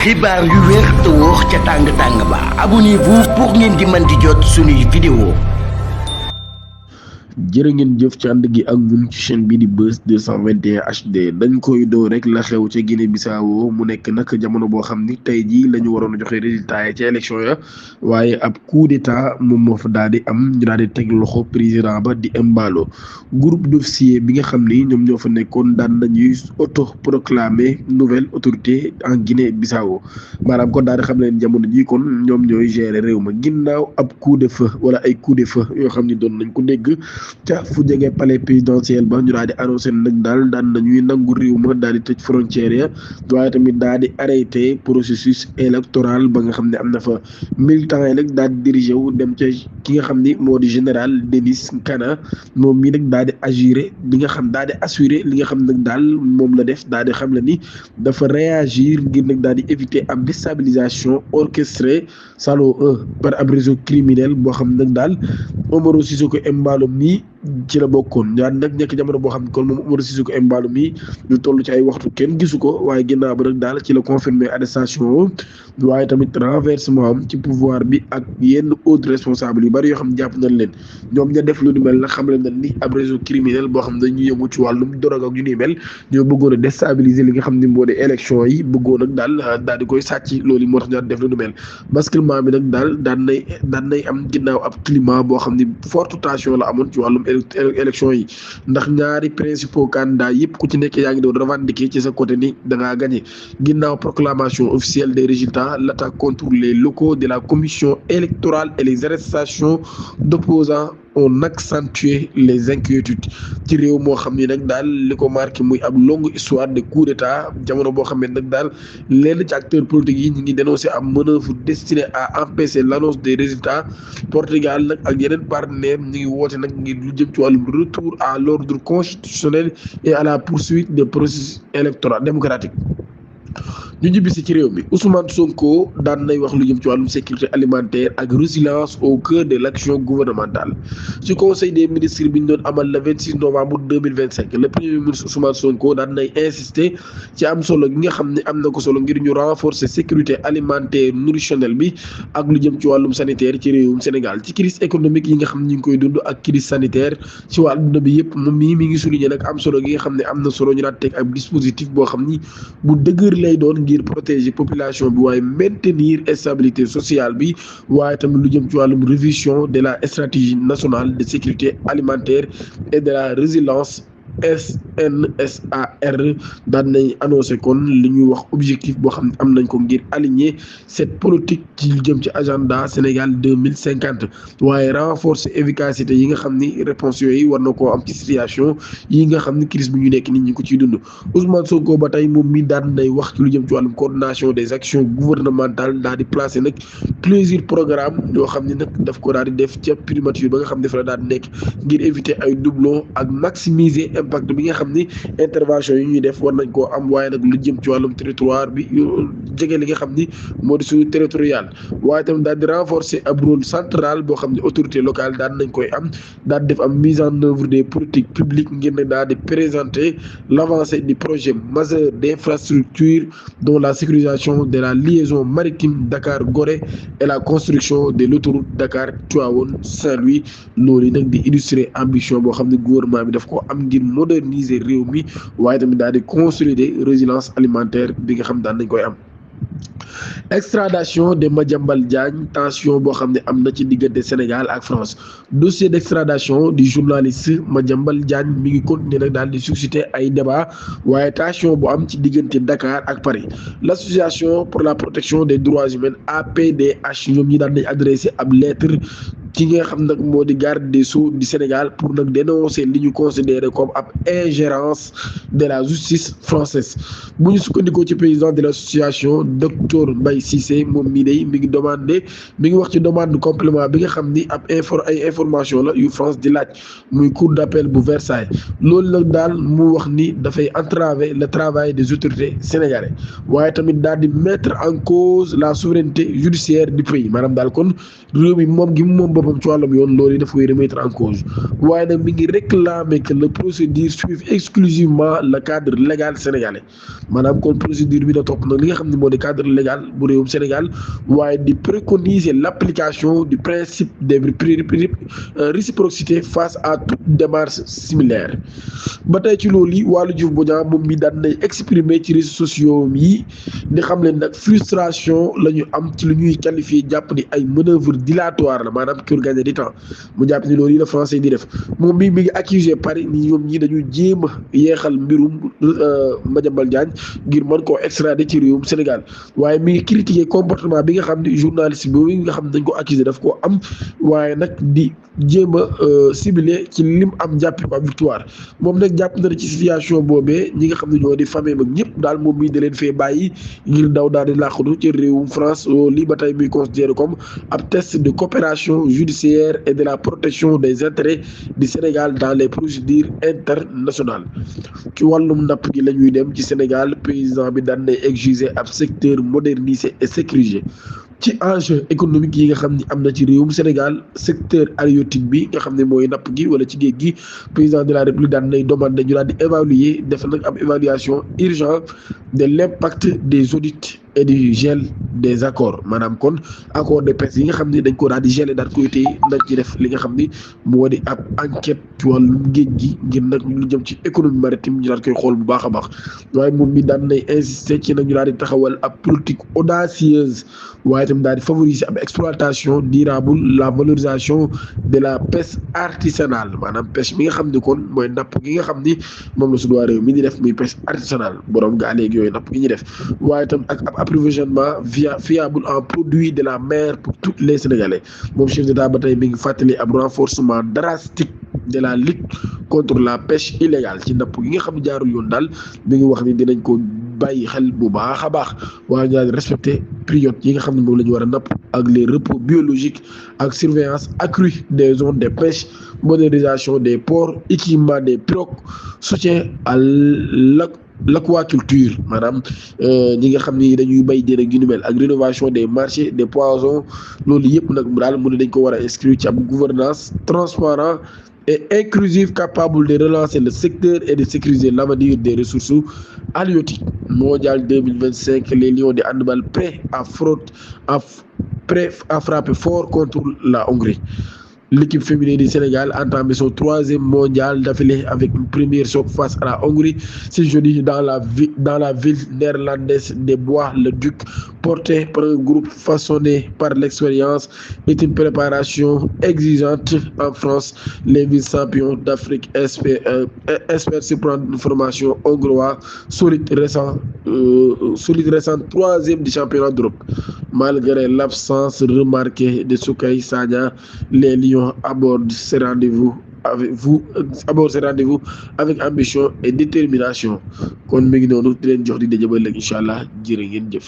xibaar yu wér te wóor ca tàng tàng ba abonnez-vous pour ngeen di mën di jot suñuy vidéo. jërë ngeen jëf ci ànd gi ak ñun ci chaîne bi di Buzz 221 HD dañ koy doo rek la xew ca Guinée Bissau mu nekk nag jamono boo xam ni tey jii la ñu waroon a joxe résultat yi ca élection ya waaye ab coup d'état moom moo fa daal di am ñu daal di teg loxo président ba di Embalo groupe d'officiers bi nga xam ni ñoom ñoo fa nekkoon daan nañuy autoproclamer nouvelle autorité en Guinée Bissau maanaam kon daal di xam leen jamono ji kon ñoom ñooy gérer réew ma ginnaaw ab coup de feu wala ay coup de feu yoo xam ni doon nañ ko dégg ca fu jege palais présidentiel ba ñu daal di annoncé nag daal daan nañuy nangu réew ma daal di tëj frontière ya waaye tamit daal di arrêté processus électoral ba nga xam ne am na fa militant yi nag daal di dirigé wu dem ca ki nga xam ni moo di général Denis Kana moom mii nag daal di agiré li nga xam daal di assuré li nga xam nag daal moom la def daal di xam la ni dafa réagir ngir nag daal di éviter ab déstabilisation orchestrée Salo 1 par ab réseau criminel boo xam nag daal Umaro Sissoco Embalo mii ci la bokkoon ñaar nag nekk jamono boo xam ne kon moom Umaro Sissoco Embalo mii ñu toll ci ay waxtu kenn gisu ko waaye ginnaaw ba nag daal ci la confirmé arrestation waaye tamit renversement am ci pouvoir bi ak yenn autres responsables yu bari yoo xam ne jàpp nañ leen ñoom ña def lu ni mel nag xam leen ni ab réseau criminel boo xam ne dañuy yëngu ci wàllum drogue ak yu ni mel ñoo bëggoon a déstabiliser li nga xam ne moo di élection yi bëggoon nag daal di koy sàcc loolu moo tax ñu def lu ni mel basculement bi nag daal daan nay am ginnaaw ab climat boo xam ne forte tension la amoon ci wàllum élection yi ndax ñaari principaux candidats yëpp ku ci nekk yaa ngi doon revendiquer ci sa côté ni da ngaa gagné ginnaaw proclamation officielle des résultats l'attaque contre les locaux de la commission électorale et les arrestations d'opposants on accentué les inquiétudes ci réew moo xam ni nag daal li ko marqué muy ab longue histoire de coup d'état jamono boo xam ne nag daal lenn ci acteurs politiques yi ñu ngi dénoncé ab manœuvre destinée à empêcher l'annonce des résultats Portugal nag ak yeneen partenaires ñu ngi woote nag ngir lu jëm ci wàllum retour à l'ordre constitutionnel et à la poursuite des processus électoraux démocratiques ñu ñibbisi ci réew mi Ousmane Sonko daan nay wax lu jëm ci wàllum sécurité alimentaire ak résilience au cœur de l'action gouvernementale ci conseil des ministres bi ñu doon amal le 26 novembre 2025 le premier ministre Ousmane Sonko daan nay insister ci am solo gi nga xam ne am na ko solo ngir ñu renforcer sécurité alimentaire nutritionnelle bi ak lu jëm ci wàllum sanitaire ci réewum Sénégal ci crise économique yi nga xam ne ñu ngi koy dund ak crise sanitaire ci wàllum bi yëpp moom mi ngi souligner nag am solo gi nga xam ne am na solo ñu daan teg ab dispositif boo xam ni bu dëgër lay doon ngir protéger population bi waaye maintenir stabilité sociale bi waaye tamit lu jëm ci wàllum révision de la stratégie nationale de sécurité alimentaire et de la résilience SNSAR daan nañ annoncé kon li ñuy wax objectif boo xam ne am nañ ko ngir aligner cette politique ci lu jëm ci agenda Sénégal 2050 waaye renforcer efficacité yi nga xam ni réponse yooyu war na koo am ci situation yi nga xam ni crise bi ñu nekk nit ñi ko ciy dund Ousmane Sonko ba tey moom mi daan nay wax ci lu jëm ci wàllum coordination des actions gouvernementales daal di placer nag plusieurs programmes yoo xam ne nag daf ko daal di def ca primature ba nga xam ne dafa la daal di nekk ngir éviter ay doublons ak maximiser impact bi nga xam ni intervention yi ñuy def war nañ koo am waaye nag lu jëm ci wàllum territoire bi jege li nga xam ni moo di suñu territorial waaye tamit daal di renforcer ab rôle central boo xam ne autorité locale daan nañ koy am daal di def am mise en œuvre des politiques publiques ngir ne daal di présenter l'avancée du projet majeur d'infrastructure dont la sécurisation de la liaison maritime Dakar-Gorée et la construction de l'autoroute Dakar-Tivaouane-Saint-Louis loolu nag di illustrer ambition boo xam ne gouvernement bi daf ko am ngir moderniser réew mi waaye tamit daal di consolider résilience alimentaire bi nga xam daan nañ koy am extradition de Madiambal Diagne tension boo xam ne am na ci diggante Sénégal ak France dossier d'extradition du journaliste Madiambal Diagne mi ngi continuer nag daal di susciter ay débat waaye tension bu am ci diggante Dakar ak Paris l'association pour la protection des droits humains APDH ñoom ñi daan nañ adressé ab lettre ci nga xam nag moo di garde des Sceaux du Sénégal pour nag dénoncer li ñu considérer comme ab ingérence de la justice française bu ñu sukkandikoo ci président de l'association docteur Mbaye Cissé moom mii day mi ngi wax ci demande complément bi nga xam ni ab ay information la yu France di laaj muy cour d'appel bu Versailles loolu nag daal mu wax ni dafay entraver le travail des autorités sénégalaises waaye tamit daal di mettre en cause la souveraineté judiciaire du pays maanaam daal kon réew mi moom gi moom boppam ci wàllum yoon loolu daf koy remettre en cause waaye nag mi ngi réclamer que la procédure suive exclusivement le cadre légal sénégalais maanaam kon procédure bi da topp nag li nga xam ne moo di cadre légal bu réewum Sénégal waaye di préconiser l'application du principe de réciprocité face à toute démarche similaire ba tey ci loolu yi Waly Diouf Bodiang moom mi daan nay exprimer ci réseaux sociaux yi di xam leen nag frustration la ñu am ci lu ñuy qualifier jàpp ni ay manœuvre dilatoire la maanaam pour gagner du temps mu jàpp ni loolu yi la français di def moom mi ngi accusé Paris ni ñoom ñi dañu jéem a yeexal mbirum Madiambal Diagne ngir mën koo extrader ci réewum Sénégal waaye mi ngi critiquer comportement bi nga xam ne journaliste bi nga xam ne dañ ko accusé daf koo am waaye nag di jéem a ciblé ci lim am jàpp ko am victoire moom nag jàpp na ci situation boobee ñi nga xam ne ñoo di famille mag ñëpp daal moom mii da leen fee bàyyi ngir daw daal di làqatu ci réewum France lii ba tey muy considéré comme ab test de coopération judiciaire et de la protection des intérêts du Sénégal dans les procédures internationales ci wàllum napp gi la ñuy dem ci Sénégal président bi daan nay exiger ab secteur modernisé et sécurisé ci enjeu économique yi nga xam ni am na ci réewum Sénégal secteur halieutique bi nga xam ne mooy napp gi wala ci géej gi président de la République daan nay demandé ñu daal di évaluer def nag ab évaluation urgente de l'impact des audits et du gel des accords maanaam kon accord de pêche yi nga xam ne dañ ko daal di gelé daal koy téye nañ ci def li nga xam ni moo di ab enquête ci wàllum géej gi ngir nag lu jëm ci économie maritime ñu daal koy xool bu baax a baax waaye moom mi daan nay insister ci nag ñu daal di taxawal ab politique audacieuse waaye itam daal di favoriser ab exploitation durable la valorisation de la pêche artisanale maanaam pêche mi nga xam ni kon mooy napp gi nga xam ni moom la suñu waa réew mi di def muy pêche artisanale borom gaaleeg yooyu napp gi ñu def waaye itam ak ab approvisionnement fiable en produits de la mer pour tous les Sénégalais moom chef d'État ba tey mi ngi fàttali ab renforcement drastique de la lutte contre la pêche illégale ci napp gi nga xam ne jaarul yoon daal mi ngi wax ni dinañ ko bàyyi xel bu baax a baax waaye ñu daal di respecter période yi nga xam ne moom la ñu war a napp ak les repos biologiques ak surveillance accrue des zones de pêche modernisation des ports équipement des pirogues soutien à l'aquaculture maanaam ñi nga xam ni dañuy bay déen ak yu ni mel ak rénovation des marchés des poissons loolu yëpp nag daal mu ne dañ ko war a inscrire ci ab gouvernance transparent et inclusive capable de relancer le secteur et de sécuriser l'avenir des ressources halieutiques mondial 2025 les Lions de handball prêts à frapper fort contre la Hongrie. L'équipe féminine du Sénégal entame son 3e mondial d'affilée avec une première choc face à la Hongrie ce jeudi dans la ville néerlandaise des Bois-le-Duc, portée par un groupe façonné par l'expérience et une préparation exigeante en France. Les vice-champions d'Afrique espèrent surprendre une formation hongroise solide récente 3e du championnat d'Europe. Malgré l'absence remarquée de Soukay Sagna, les Lions abordent ce rendez-vous avec ambition et détermination kon mi ngi noonu di leen jox di daje ba léegi incha allah jërë ngeen jëf.